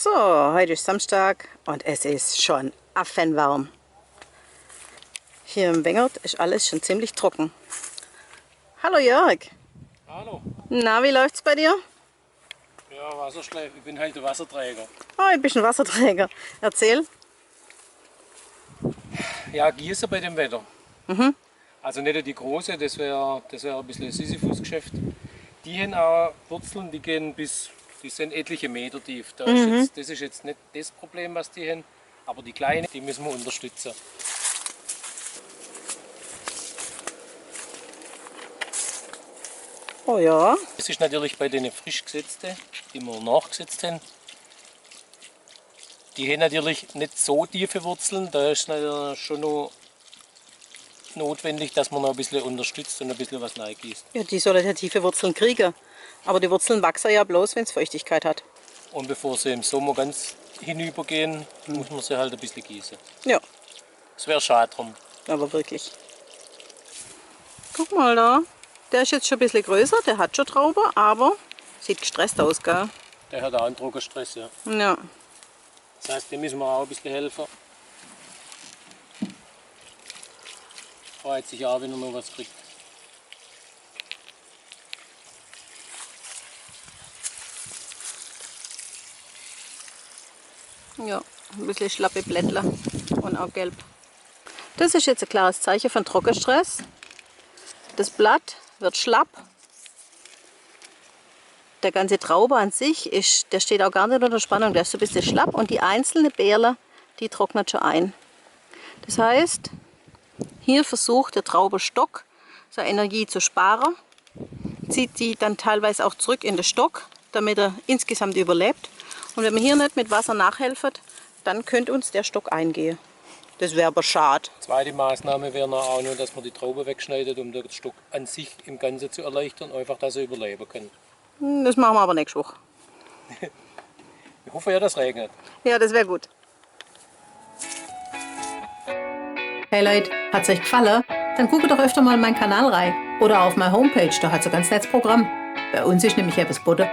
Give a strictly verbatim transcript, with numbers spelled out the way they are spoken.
So, heute ist Samstag und es ist schon affenwarm. Hier im Wengert ist alles schon ziemlich trocken. Hallo Jörg. Hallo. Na, wie läuft's bei dir? Ja, Wasserschleif, ich bin halt der Wasserträger. Oh, du bist ein Wasserträger. Erzähl. Ja, gießen bei dem Wetter. Also nicht die große, das wäre das wär ein bisschen ein Sisyphus-Geschäft. Die haben auch Wurzeln, die gehen bis, die sind etliche Meter tief. Da ist jetzt, das ist jetzt nicht das Problem, was die haben, aber die kleinen, die müssen wir unterstützen. Oh ja. Das ist natürlich bei den frisch gesetzten, die wir nachgesetzt haben. Die haben natürlich nicht so tiefe Wurzeln, da ist natürlich schon noch notwendig, dass man noch ein bisschen unterstützt und ein bisschen was reingießt. Ja, die sollen ja tiefe Wurzeln kriegen. Aber die Wurzeln wachsen ja bloß, wenn es Feuchtigkeit hat. Und bevor sie im Sommer ganz hinübergehen, muss man sie halt ein bisschen gießen. Ja, Es wäre schade drum. aber wirklich. Guck mal da. Der ist jetzt schon ein bisschen größer, der hat schon Traube, aber sieht gestresst aus, gell? Der hat auch einen Trockenstress, ja. Ja. Das heißt, dem müssen wir auch ein bisschen helfen. Freut sich auch, wenn er noch was kriegt. Ja, ein bisschen schlappe Blättler und auch gelb. Das ist jetzt ein klares Zeichen von Trockenstress. Das Blatt wird schlapp. Der ganze Traube an sich ist, der steht auch gar nicht unter Spannung, der ist so ein bisschen schlapp und die einzelnen Beeren, die trocknen schon ein. Das heißt, hier versucht der Traubenstock, seine Energie zu sparen, zieht die dann teilweise auch zurück in den Stock, damit er insgesamt überlebt. Und wenn wir hier nicht mit Wasser nachhelfen, dann könnte uns der Stock eingehen. Das wäre aber schade. Zweite Maßnahme wäre noch auch noch, dass man die Traube wegschneidet, um den Stock an sich im Ganzen zu erleichtern, einfach, dass er überleben kann. Hm, das machen wir aber nächste Woche. Ich hoffe ja, dass es regnet. Ja, das wäre gut. Hey Leute, hat's euch gefallen? Dann guckt doch öfter mal in meinen Kanal rein. Oder auf meine Homepage, da hat's ein ganz nettes Programm. Bei uns ist nämlich etwas geboten.